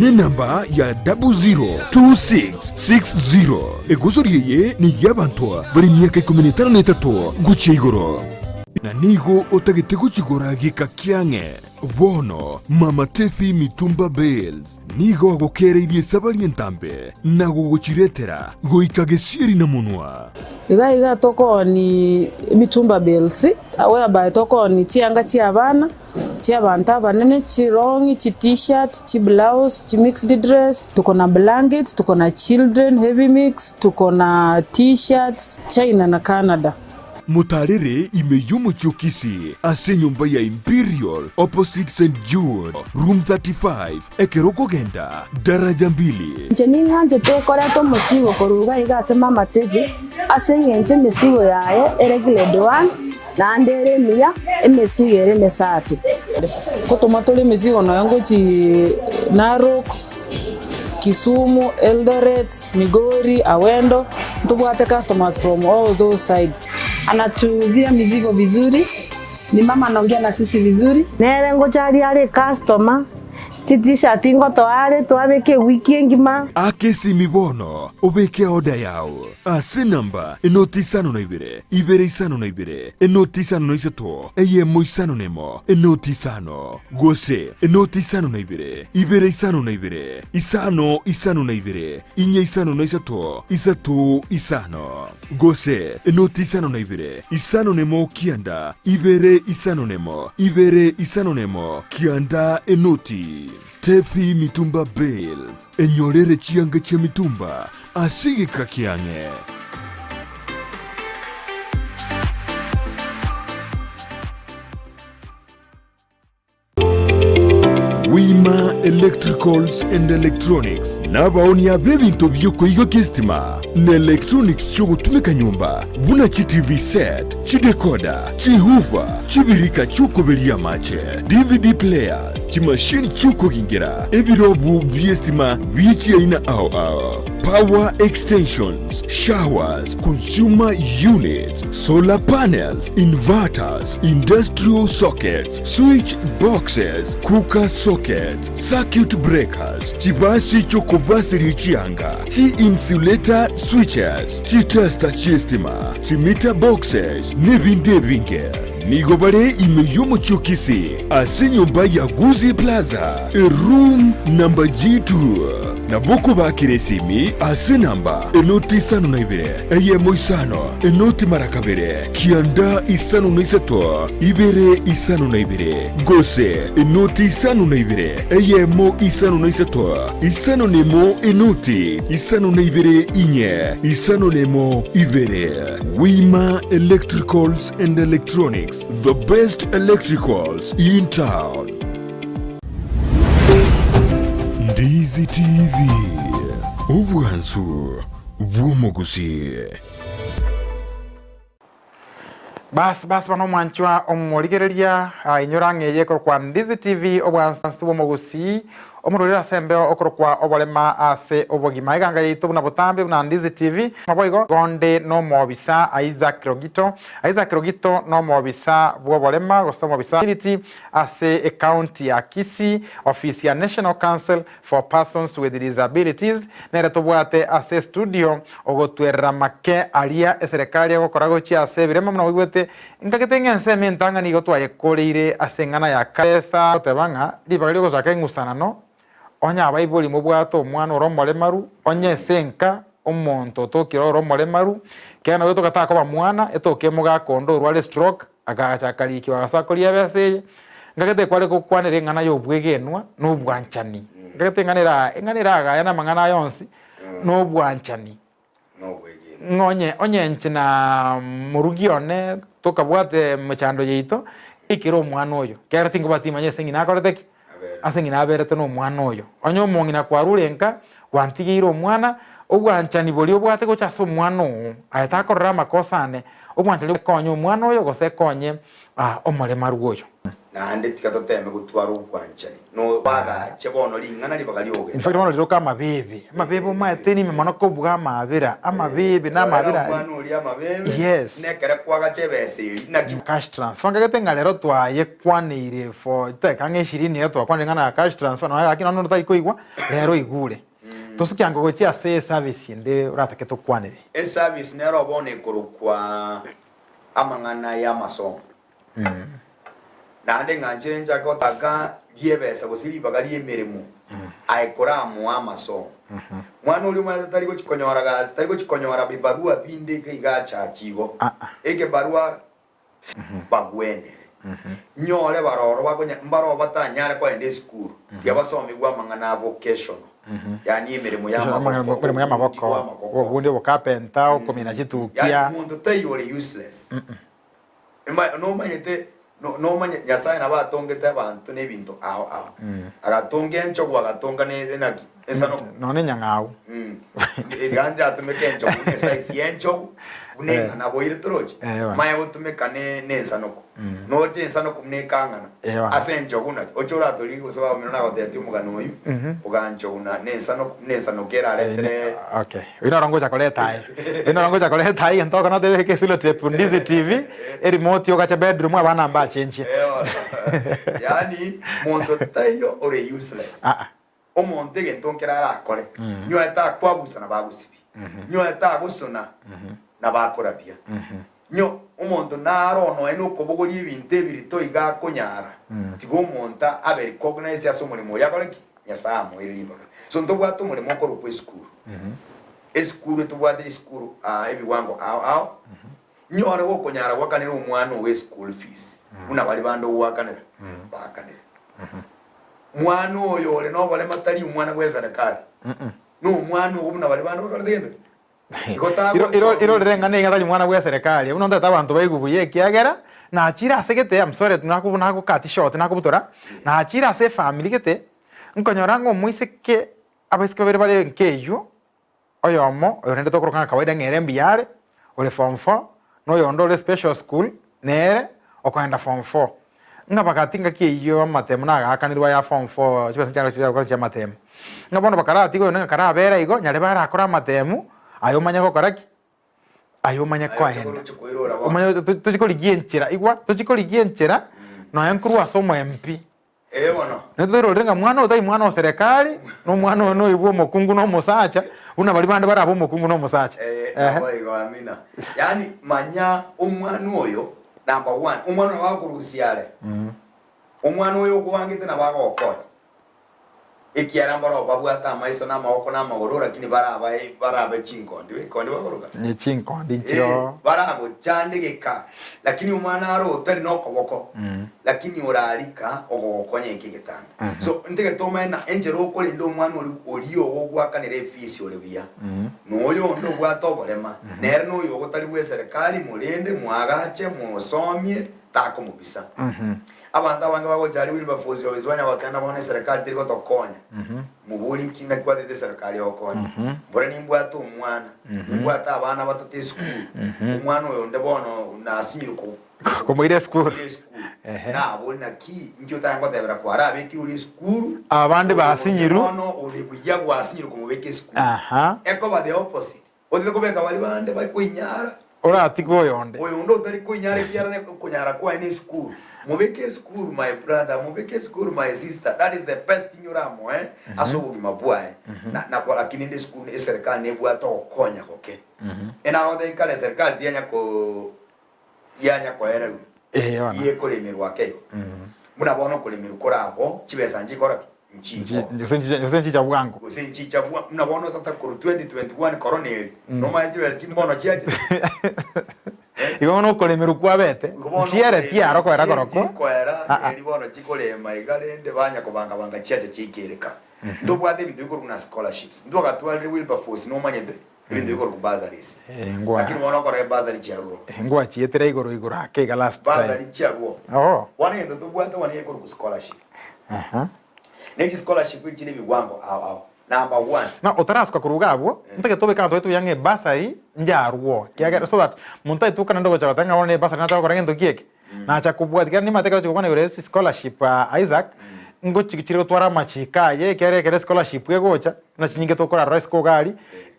nenamba ya 002660. Egosori eye ney'abanto bare emiaka ikomi na etano na etato gochia igoro. Na nigo otagete gochigora geka kiang'e. Bono Mama Tefi Mitumba Bales nigo agokereirie esabari entambe na gogochiretera goika gesieri na monwa. Iga iga tokooni emitumba bales, whereby tokooni chianga chia abana, chia abanto abanene, chirong'i, chi t-shirt, chiblouse, chimixed dress, tuko na blankets, tuko na children heavy mix, tuko na t-shirts, China na Canada. Motaarere ime y'omochie o Kisii ase enyomba ya Imperial opposite St Jude room 35 ekero okogenda daraja mbili. Inche ning'anchete koreta omosigo korwa iga iga ase mama Tevye, ase eng'encho emesigo yaye ere grade one, naende ere emiya, emesigo ere emesafi. Ngotoma tore emesigo nonya ngochii Narok, Kisumu, Eldoret, Migori, Awendo, ntobwate customers from all those sides. Anatuuzia mizigo vizuri, ni mama anaongea na sisi vizuri. Nere ngocharia are ecustomer, chi t-shirt ngotoa are twabeka ewiki engima. Aka esimi bono obeke order yao ase enamba enoti isano na ibere, ibere isano na ibere, enoti isano na isato, eyemo isano na emo, enoti isano. Gose enoti isano na ibere, ibere isano na ibere, isano isano na ibere, inye isano na isato, isato isano. Gose enoti isano na ibere, isano nemo kianda, ibere isano nemo, ibere isano nemo, kianda enoti. Tefi Mitumba Bales, enyorere chianga chia mitumba ase egeka kiang'e. Wima Electricals and Electronics nabaonia b'ebinto bi'okoigokia esitima na electronics chi'ogotumeka nyomba buna chi TV set, chidecoder, chihoofer, chibirika chi'okoberia amache, DVD players, chimashini chi'okogingera, ebirobu bi'esitima bie chiaina ao ao, power extensions, showers, consumer units, solar panels, inverters, industrial sockets, switch boxes, cooker sockets, circuit breakers, chibasi chi'okobasiria chianga, chi-insulator switches, chitester chi'estima, chimeter boxes, nebinde ebinge. Nigo bare ime y'omochie o Kisii ase enyomba ya Gusii Plaza, eroom number G2. Nabo okobakera esimi ase enamba enoti isano na ibere, eyemo isano, enoti mara kabere, kianda isano na isato, ibere isano na ibere, gose enoti isano na ibere, eyemo isano na isato, isano na emo enoti isano na ibere inye, isano na emo ibere. Wima Electricals and Electronics, the best electricals in town. Ndizi TV, obwansu bw'omogusii. Bas bas bono omwanchwa omorigereria ah, inyora ng'a eye ekorokwa Ndizi TV obwansu bw'omogusii omororere ase embeo okorokwa oborema ase obogima eganga yaito buna botambe buna Ndizi TV naboigo gonde nomobisa Isaac Rogito Isaac Rogito nomobisa bw'oborema gose omobisa ase ecounty ya Kisii, ofisi ya National Council for Persons with Disabilities nere tobwate ase estudio ogotwerera make aria eserekari egokora gochia ase ebirema buna oigwete nkagete ng'a ensemo entang'ani igo twayekoreire ase eng'ana ya kare goteba ng'a ribaga riogochaka eng'usanano onye abaibori mobwate omwana ore omoremaru onye ase enka omonto otokire ore omoremaru kero nabo etoka takoba mwana etoke omogaka onde orware stroke Agacha akariikigwa agasoa koria ebesa eye. Ngagete kware gokwanera eng'ana y'obwegenwa na obwanchani. Ngagete eng'ana era eng'ana eragaya na amang'ana aya onsi na obwanchani. Nobwegenwa. Ng'a onye onye inche na morugi one tokabwate emechando yaito, ekere omwana oyo, ekiagera tingobwati timanya ase ng'ina akorete ki? Aberete. Ase ng'ina aberete na omwana oyo. Onye omong'ina kwarure nka, gwantigeire omwana, obwanchani boria obwate gocha ase omwana oo, aye takorora amakosa ane, obwanchani ekonye omwana oyo gose ekonye omoremaru oyo. Naende tiga toteme gotwara obwanchani, nobagache bono ring'ana ribaga In fact bono ri'ogetabu. riroka amabibi, amabibi omaete nime mono kobua amabera, amabibi na Rorera amabera aria. omwana oria amabebe, Yes. nekere kwagacha ebesa eria, naki. Cash transfer nkagete ng'a rero twayekwaneire for chidakika ang'e ishirini iga twakwanire ng'a na cash transfer nonya gaki nonya otari koigwa, rero oigure. Tosuke ango gochia ase eservice ende oratake tokwanere. Eservice nero bono ekorokwa amang'ana y'amasomo. Naende ng'anchire nchake gotaka riebesa gose ribaga ri'emeremo aye koramoa amasomo. Mwana oria omanyete tari gochi konyora gasi, tari gochi konyora bibarua binde iga iga achache igo. Ekebarua bagwenere. Nyore baroro bakonya mbaroo batanyare kogenda esukuru, tiga basomigwe amang'ana a vocational, yaani emeremo ya amaboko, Emeremo ya obobundi amaboko, bwa amaboko. obobundi obocarpenter, okomina chitukia. Yaani monto taiyo ore useless. Ema- Nomanyete, no- nomanye Nyasaye nabo atongete abanto na ebinto ao ao. Agatonga enchogu, agatonga na enaki, esanoku. Nonya enyang'au. Mm. Ganja atumeke enchogu buna esize y'enchogu, buna Eh. eng'ana boire toroche. Eh, bana. Maya gotumeka ne ne ensanoku. Noche ensanoku buna ekang'ana. Eh, bana. Ase enchogu naki. Oche oratorie gose baba nagotetia omogano oyio, oganchogu na ne ensanoku, buna ensanoku eraretere Okay. Oyio noro ngocha koreta aye. Oyio noro ngocha koreta aye egento okona otebeke esellotape Ndizi TV, erimote ogache bedroom abana mbachenchie. Eh, yaani monto taiyo ore useless. Ah ah. Omonto egento nkere arakore, nyoete akwabusa na bagosibia, nyoete agosona na bakorabia. Nyo omonto naro nonya nokobogoria ebinto ebirito iga akonyara, tiga omonto abe recognized ase omoremo oria akore ki? Nyasae amoire ribaga. So ntobwate omoremo okorokwa esukuru. Esukuru etobwate chisukuru aa ebiwango ao ao, nyore gokonyara gwakanera omwana ogo eschool fees, buna baria bande ogoakanera, baakanere. Mwana oyo ore noborema tari omwana bw'eserekari, nomwana ogo buna baria bande bakorete gento ki? Igo Iro- iro- tagochwa Irorere gusii. ng'a niga tari mwana bw'eserekari. Buna ntagete abanto baigwe buya ekiagera, nachire ase gete, I'm sorry nakobu nagocut short nakobutora, nachire ase efamiri gete, nkonyora ng'a omoiseke, abaiseke babere bare nkeywo, oyomo oyo rende tokoroka ng'a kawaida ng'a ere mbuya are, ore form four, na oyonde ore special school, nere okoenda form four. Ng'a bagati ngaki eyio amatemo nagaakanirwe aya form four, chibesa nchiare gochia gokora chiamatemo. Ng'a bono bakaratiga oyonde ng'a karabere igo, nyarebe arakore amatemo, aye omanye gokora ki? Aye omanye Aye koenda. oche koirora bono. Omanye to- tochie korigia enchera, igwa, tochie korigia enchera, nonya nkorwa ase omo MP. Ee bono. Netoirorere ng'a mwana oyo tari mwana o serekari, na omwana oyo noyo bw'omokungu na omosacha, buna baria bande barabe omokungu na omosacha. Eh, Ehe. nabo igo amina. Yaani manya omwana oyo number one, omwana oyo bagokorusia are. Omwana oyo okoangete nabo agogokonya. Ekiara mbaro babwate amaiso na amaboko na amagoro lakini barabae barabe chinkondi. Bikondi bakoroka? Ne chinkondi Eh, nchio. baragochandegeka lakini omwana aro otari nokoboko lakini orarika ogogokonya eke egetanda. So ntegete omanye na enchera okorenda omwana ori oria ogogoakanera efees ore buya na oyonde obwate oborema nere na oyo ogotari bwa eserekari morende mwagache mosomie takomobisa. Abanto abange bagocha aria Wilberforce office banya gotenda bono eserekari teri gotokonya. Mobori nki naki gwatete eserekari egokonya. Mbora nimbwate omwana, nimbwate abana batato esukuru, omwana oyo onde bono nasinyire ko Komoira esukuru. komoira esukuru. Ehe. Nabori naki nki otanye gotebera kwarabekire ore esukuru, Abande oyo onde basinyiru. bono ore buya gwasinyire komobeka esukuru. Aha. Ekoba the opposite. Otete kobeka baria bande bakoinyara Oratige oyonde. Oyonde otari koinyara ekiagera ne okonyara kwaye ne esukuru. Mobeke esukuru my brother, mobeke esukuru my sister, that is the best thing oramoe ase obogima bwaye. Na na lakini ende esukuru eserekari nebwate ogokonya goke. Enagotebia kare eserekari tiyanya ko tiyanya koererwa, Eh, bono. tiyekoremerwa ake igo. Buna bono okoremerwa kore abo, chibesa nchikora ki? Nchiko. Gose nchicha gose nchicha bwango. Gose nchicha bwa buna bono tata korwa 2021 corona eri, nomanye chibesa chimbono chiachire? Igo bono okoremerwa kwabete, nchiere tiaro koera korokwo. Chikoera Ah, ah. neri bono chikorema iga rende banya kobanga banga chiacha chiaikeereka. Ntobwate ebinto bikorokwa na scholarships. Ntwagatwarire Wilberforce nomanyete ebinto bikorokwa bursaries. Eh, ngwa- Lakini bono okorora ebursary chiarure oo. Eh, ngwachietera igoro igoro ake iga last time. Bursary chiarure oo. Oo. Bono egento tobwate bono nigo ekorokwa scholarship. Aha. Ne chischolarship echi chire ebiwango ao ao. Number one. Na otarasuka korwa iga abwo, ntagete obeke abanto baito buya ng'a ebursary njarwo, ekiagera so that monto aituka naende ogocha goteba ng'a bono ebursary nacha gokora gento ki eke, nacha kobwatia ekiagera nimanyete ekero ogochia gokwana igoro ya scholarship Isaac, ngochi chire gotwara amachiko aye ekiagera ekero escholarship egocha, buna chinyinge tokorarora isiko iga aria,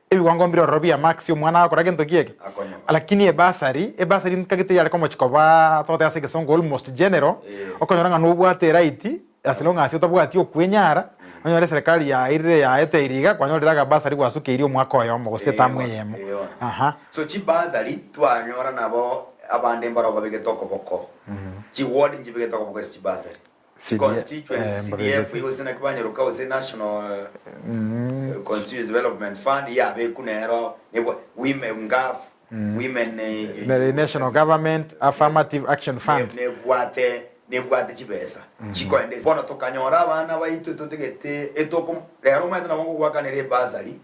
ebiwango mbire ororo bia marks omwana agokora gento ki eke. Akonyora. Lakini ebursary, ebursary nkagete yare komochi koba togoteba ase egesongo almost general, okonyora ng'a nobwate eright, As long as otabwati okwenyara, onyore eserekari yairire yaeteire iga, kwanyorire agabasari gwasukeirie omwaka oyomo gose etamu eyemo. Aha. So chibasari twanyora nabo abande mbarabwo babegete okoboko, chiward nchibegete okoboko ase chibasari, chiconstituency, eh, CDF mbabegete. gose naki banyeroka gose National Constituency Development Fund yabekwa nero, nebwa women ngaf, women eh, The National Government Affirmative Action Fund. Ne- nebwate nebwate chibesa chikoenda ase bono tokanyora abana baito totagete etoko rero omanyete nabo ngogoakanera ebasari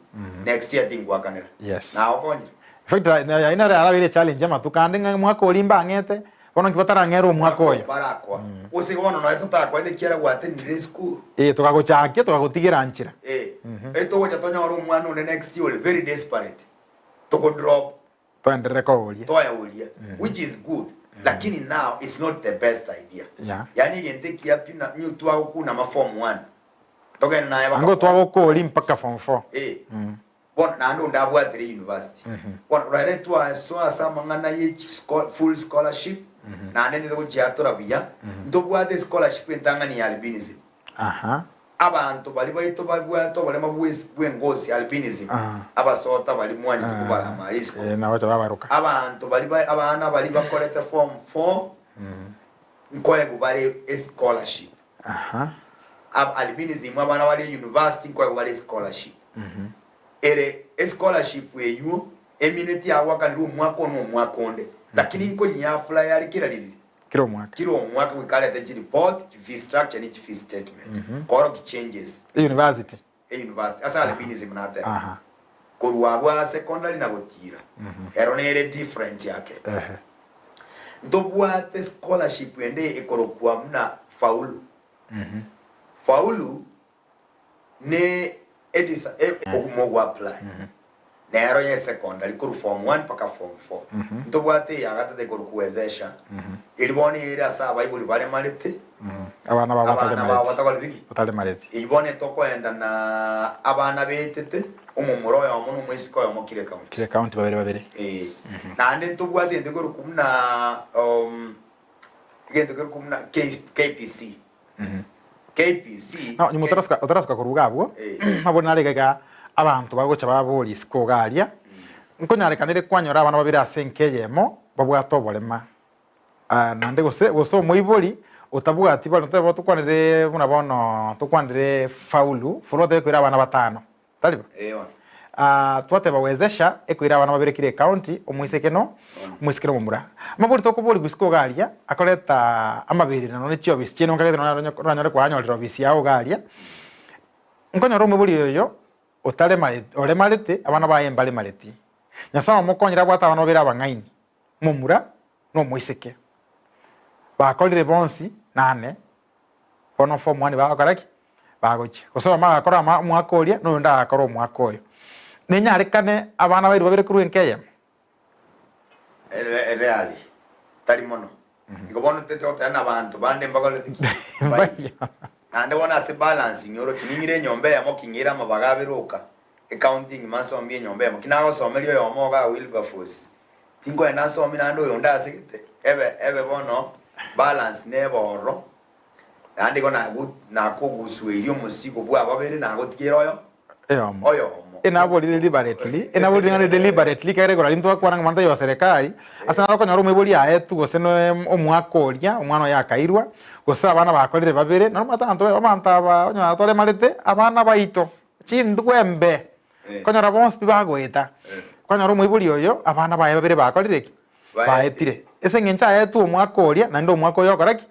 next year tingoakanera Yes. nagokonyire In fact, na- na- nere arabeire echallenge amatuko ande ng'a omwaka oria mbang'ete, bono nki batarang'ere omwaka oyo. barakoa gose bono nonya totakoete ekiagera gwatenenire esukuru Eh, tokagochakia tokagotigera nchera. eh etogocha tonyore omwana onde next year ore very desperate tokodrop Toenderere kooria. Toeoria which is good lakini now it's not the best idea Yeah. yaani egento ekiya pi na nyu twagokuna ama form one togende naye baka Ango form twagokooria mpaka form four. Eh. Bono naende onde abwatire university. Bono rero twasoa ase amang'ana ye chi scho full scholarship naende ntete gochiatora buya ntobwate scholarship entang'ani ya albinism. Aha. Abanto baria baito babwate oborema bw'engosi, albinism, Ah. abasota baria mwanchete kobarama risiko, Eh, nabacha babaroka. abanto baria ba- abana baria bakorete form four, nkoegwa bare escholarship. Aha. Ab- albinism abana bare university nkoegwa bare escholarship. Ere escholarship eywo emineti yagoakanirwe omwaka one omwaka onde, lakini nkonyi apply are kera ririri. Kera omwaka. Kera omwaka goika arete chireport, chifee structure ne chifee statement koorokia changes. University. University ase albinism nateba. Aha. Korwa abwo aa secondary na gotira. Ero nere different yake. Ehe. Ntobwate scholarship ende ekorokwa buna faulu. Faulu ne edisa e ogomo apply nero ye secondary korwa form 1 mpaka form 4 ntobwate eya gatato ekorwa kuwezesha eri bono ere ase abaibori baremarete Abana babo abana babo bataremareti. batakoreti ki Bataremareti. eywo bono etokoenda na abana betete omomura oyomo na omoiseke oyomo kire county Kire county babere babere. Eh, naende ntobwate egento ekorokwa buna um, egento ekorokwa buna K- KPC KPC No, nyuma otarasuka otarasuka korwa iga abwo, Eh. nabo nare iga iga abanto bagocha baboria isiko iga aria, nkonyarekanere kwanyora abana babere ase enka eyemo babwate oborema. Ah, naende gose gose omoibori otabwati bono totebe tokwanere buna bono tokwanere faulu, faulu otebe koira abana batano, tari bo? Eh, bono. Ah, twateba wezesha ekoira abana babere kera ecounty, omoiseke no omoiseke na omomura. Amabori tokoborigwa isiko iga aria, akoreta amabererano ne chiofisi chiaino nkagete nonya oranyore kwanyorire ofisi yao iga aria, nkonyora omoibori oyo otaremareti oremarete abana baye mbaremareti. Nyasaye omokonyire abwate abana babere abang'aini, omomura na omoiseke. Bakorire bonsi nane, bono form one bagokora ki? Bagochia. Gose oyomo agakora ama omwaka oria, na oyonde agakora omwaka oyo. Nenyarekane abana bairwe babere korwa enka eyemo? Ere rarely, tari mono. Igo bono tete goteba na abanto bande mbakorete ki? Mbaiyo. Naende bono ase balancing oroche ning'ire enyomba eyemo king'ire amabaga abere oka, ecounty engima nsomie enyomba eyemo. Ki nagosomeria oyomo igaa Wilberforce, tinkoenda nsomie naende oyonde asegete, ebe ebe bono balance nebe ororo, naende igo nago nakogusueria omosigo bwa babere nagotigera oyo Eyomo. oyomo. Enaborire deliberately, enaborire ng'a deliberately ekero igoro aria ntwakwana ng'a mwana taiyo serikali, ase naro okonyora omoibori aetwe gose ne omwaka oria, omwana oye akairwa, gose abana bakorire babere, naro omanyete abanto abanto aba onyora toremarete abana baito, chindwembe, Eh. okonyora bonsi pi bagoeta, Eh. okonyora omoibori oyo abana baye babere bakorire ki? Baetire. Ase eng'encho aetwe omwaka oria, naende omwaka oyo okora ki?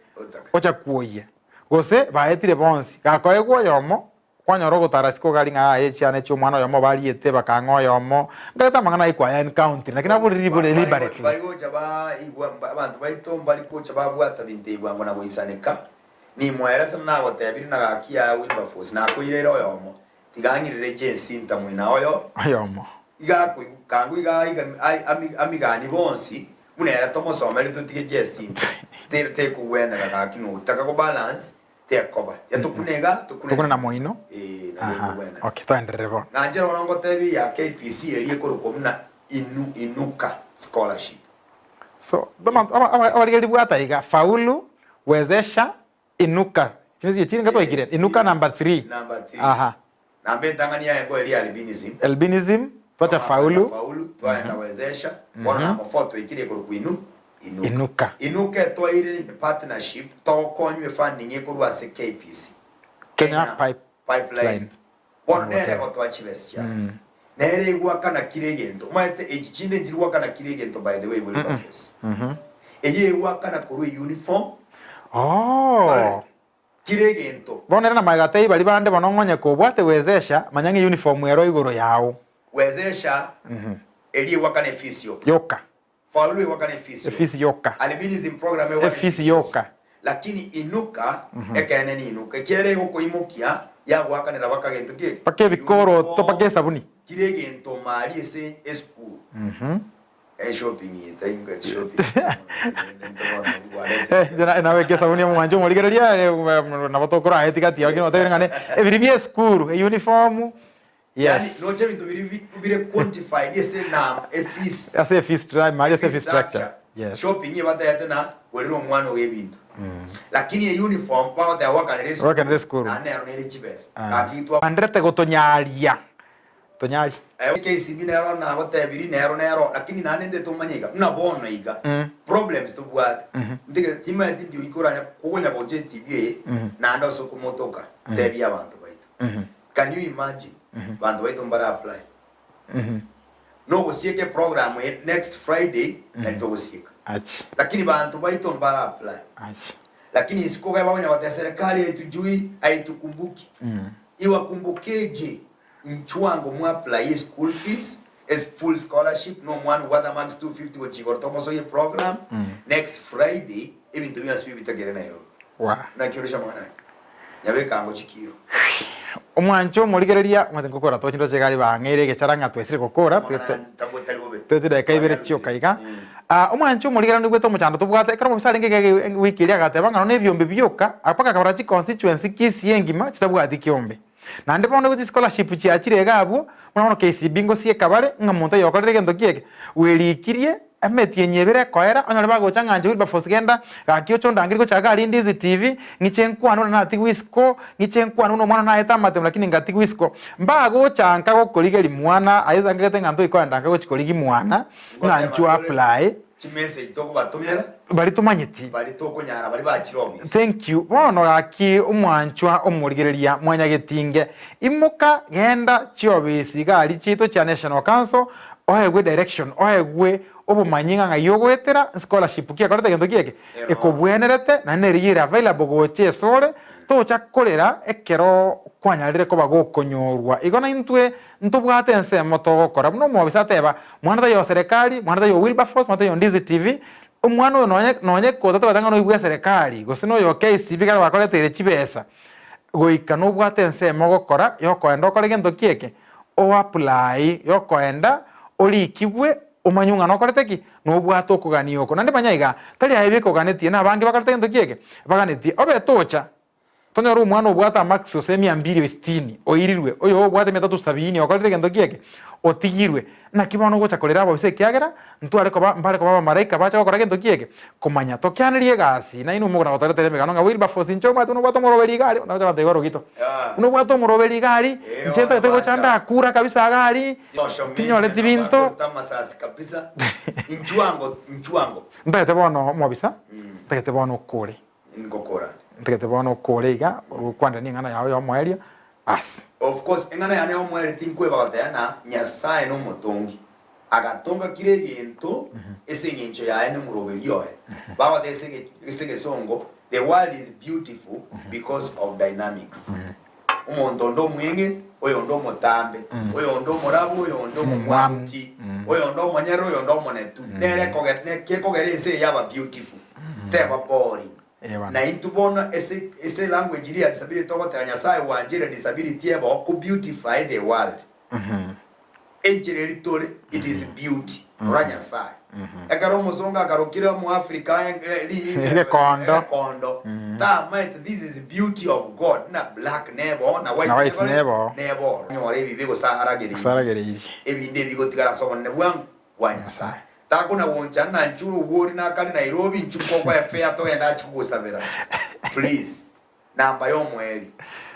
Ocha kwoyia. Gose baetire bonsi, gakoegwa oyomo, kwanyora ogotara isiko gari ng'a aye chiana chi'omwana oyomo bariete bakang'a oyomo, nkareta amang'ana aye kwaya encounter, lakini abwo riri bore deliberately. Bari gocha baigwa, abanto baito mbari gocha babwata binto ebi bwango na goisaneka, Nimwerese buna nagotebirie na gaki yaye Wilberforce, nakoireire oyomo, tiga ang'irere Jacinta moina oyo. Oyomo. Iga akoigwa, kango iga aiga amigani bonsi, buna ere tomosomeri totige Jacinta. Tekogwenera gaki notaka ko balance, tekoba. Ya tokune iga, tokune Tokune na moino. Ee, nabo Aha, ekogwenera. okay, toenderere bono. Nanche bono ngotebie ya KPC eria ekorokwa buna inu, Inuka Scholarship. So, abarigereria bwata iga, faulu, wezesha, inuka. Chinse chiri ngatwaikire. Inuka number 3. Number 3. Aha. Namba entang'ani yaye nko eri albinism. Albinism, twacha faulu. Faulu, twaenda wezesha. Bono number 4 twaikire ekorokwa inu, inuka. Inuka. Inuka etwaire in partnership togokonywa efunding ekorwa ase KPC. Kenya Pipe Pipeline. Line. Bono nere egotoa chibesa chiaye. Nere egwakana kira egento. Omanyete echi chinde nchiri gwakana kira egento by the way Wilberforce. Eye egwakana korwa euniform. Oh. Kira egento. Bono ere namagega tei baria bande bono ng'onye kobwate wezesha manya ng'a euniform ero igoro yao. Wezesha eria egwakana efees yoka. Yoka. Faulu egwakana efees yoka. Efees yoka. Albinism program egwakana Efees yoka. Lakini inuka ekeene ni inuka ekiagera egokoimokia yagoakanera baka gento ki? Paka ebikoroto paka esabuni. Kira egento mari ase esukuru. Eshopping eye tari shopping. Nawe esabuni omwancho omorigereria nabo tokora etigati lakini otebire ng'a ebiri bia esukuru euniform Yaani Yes. noche ebinto biria bi- bire quantified ase enamba, efees. Ase efees stra- mari ase Efees efees structure. structure. Yes. Shopping ebatebete na gorera omwana ogo ebinto. Lakini euniform bagoteba gwakanera esukuru. Gwakanera esukuru. Naende nero nere chibesa. Ah. Gaki twa Banderete gotonyaria. Tonyaria. Aye KCB nero nagotebirie nero nero lakini naende nte tomanye iga buna bono iga problems tobwate ntige timanyeti ndi oika oranya kogonya gocha etv eye naende ase okomotoka tebia abanto baito Can you imagine banto baito mbare apply nogosieka eprogram eye next Friday nari togosieka Achi. lakini banto baito mbare apply Achi. lakini isiko iga bakonya goteba serikali haitujui haitukumbuki iwakumbukeje inchwango mwa apply school fees as full scholarship no omwana obwate marks 250 gochia igoro tomosoie program next Friday ebinto bionsi bibitakere Nairobi Wa. naki oroche amang'ana aya Nyabekango chikiro. Omwancho omorigereria, omanyete ngokora toche ndoche iga riba ang'e ere egechara ng'a twesire gokora, twete twete dakika ibere chioka iga. Ah, omwancho omorigereria nigwete omochando tobwate, ekero omobisa arenge iga iga ewiki eria agateba ng'a nonya ebiombe bioka, mpaka akabara chiconstituency Kisii engima chitabwati kiombe. Naende bono nigo chischolarship chiachire iga abwo, buna bono KCB ngosieka bare, ng'a monto oyokorire egento ki eke, bwerikirie emetienyi ebere ekoera, onyore bagocha ng'a inche Wilberforce genda, gaki oche ondangerie gocha iga aria Ndizi TV, ng'iche nkwane buna natigwe isiko, ng'iche nkwane buna omwana one naete amatemo lakini ngatigwa isiko. Mbagocha nka gokorigeria mwana, aye ase ngagete ng'a ntoi koenda nka gochi korigia mwana, ng'a inchuo apply. Chimessage tokobatomera. Baria tomanyeti. Baria tokonyara baria bachire ofisi. Thank you. Bono gaki omwanchwa omorigereria mwanyagetinge imoka genda chiobisi iga aria chiaito chia National Council oegwe direction oegwe obomanyi ng'a ng'ai ogoetera scholarship ki ekorete egento ki eke ekobwenerete naende nerigia ere available gocha esore tocha korera ekero kwanyarire koba gokonyorwa igo naintwe Ntobwate ensemo togokora. Buna omobisa ateba, Mwana taiyo o serekari, mwana taiyo o Wilberforce, mwana taiyo o Ndizi TV, omwana oyo nonye nonye kotatobwate ng'a noyo bwa eserekari, gose noyo o KCB kare bakoreteire chibesa, goika nobwate ensemo ogokora yokoenda okore gento ki eke? O apply yokoenda orikigwe omanywe ng'a nokorete ki? Nobwate okogania oko. Naende manya iga, tari aye beka oganetie, na abange bakorete gento ki eke? Baganetie. Obe tocha. Tonyore omwana obwate amarks gose emia mbiri o sitini, oirirwe, oyo obwate emia tatu sabini okorire egento ki eke? Otigirwe. Naki bono ogocha korera ababisa ekiagera ntware koba mbare koba abamalaika bache gokora gento ki eke? Komanya. Tokianerie egasi, nainwe mogona gotoretera emegano ng'a Wilberforce inche omanyete buna obwate omoroberi iga aria, nagocha gontebia igoro gito. Buna obwate omoroberi iga aria, inche ntagete gocha ndakura kabisa iga aria, tinyoreti binto. Ntagete bono omobisa, ntagete bono okore. Ngokora. Ntagete bono okore iga, gokwanera ning'ana yao y'omoerio, ase. Of course, eng'ana yane y'omoerio tinkweba goteba na Nyasae nomotongi. Agatonga kira egento ase eng'encho yaye nomoroberi oye. Bagoteba ase ege- ase egesongo, the world is beautiful because of dynamics. Omonto onde omweng'e, oyonde omotambe, oyonde omorabu, oyonde omomwamu-ki, oyonde omonyere, oyonde omonetu. Nere ekoge- ne- gekogera ense eye yaba beautiful, teba boring. Eh, bana. Na intwe bono ase ase elanguage eria ya disability togoteba Nyasaye gwanchire disability ebe oo ko beautify the world. Enchera eri tore, it is beauty, rora Nyasaye. Ekero omosongo akarokire omoafrika Egekondo. egekondo, tamaete this is beauty of God, na black nebo, na white Na white nebo, nebo. nebo. Nyore ebibe gose aragereirie. Gose aragereirie. Ebinde ebigotigara ase obonene bwango bwa Nyasaye. Takona goncha ng'a nchwe owori nakare Nairobi nchwe nkokoe fare togende achi kogosabera. Please. Namba y'omoerio,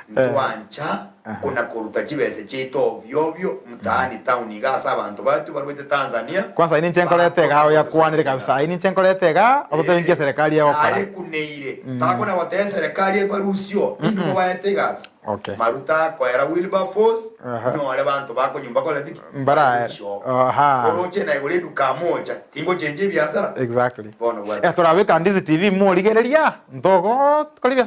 ntwancha kona koruta chibese chiaito ovio ovio mtaani town iga ase abanto baito barwete Tanzania. Kwanza aye ninche nkorete igaa oyakwanire kabisa aye ninche nkorete igaa ototebi nki eserekari egokora. Naye kuneire takona goteba eserekari ebarusio inwe mobaete egasi Okay. maruta akoera Wilberforce Aha. nyore banto bakonyumba koreti ki Mbaraere. Bagochio. Aha. Oroche naigure eduka mocha tingochencha ebiasara Exactly. Bono bwate. Eh, torabeka Ndizi TV morigereria ntogo kora ebiasara.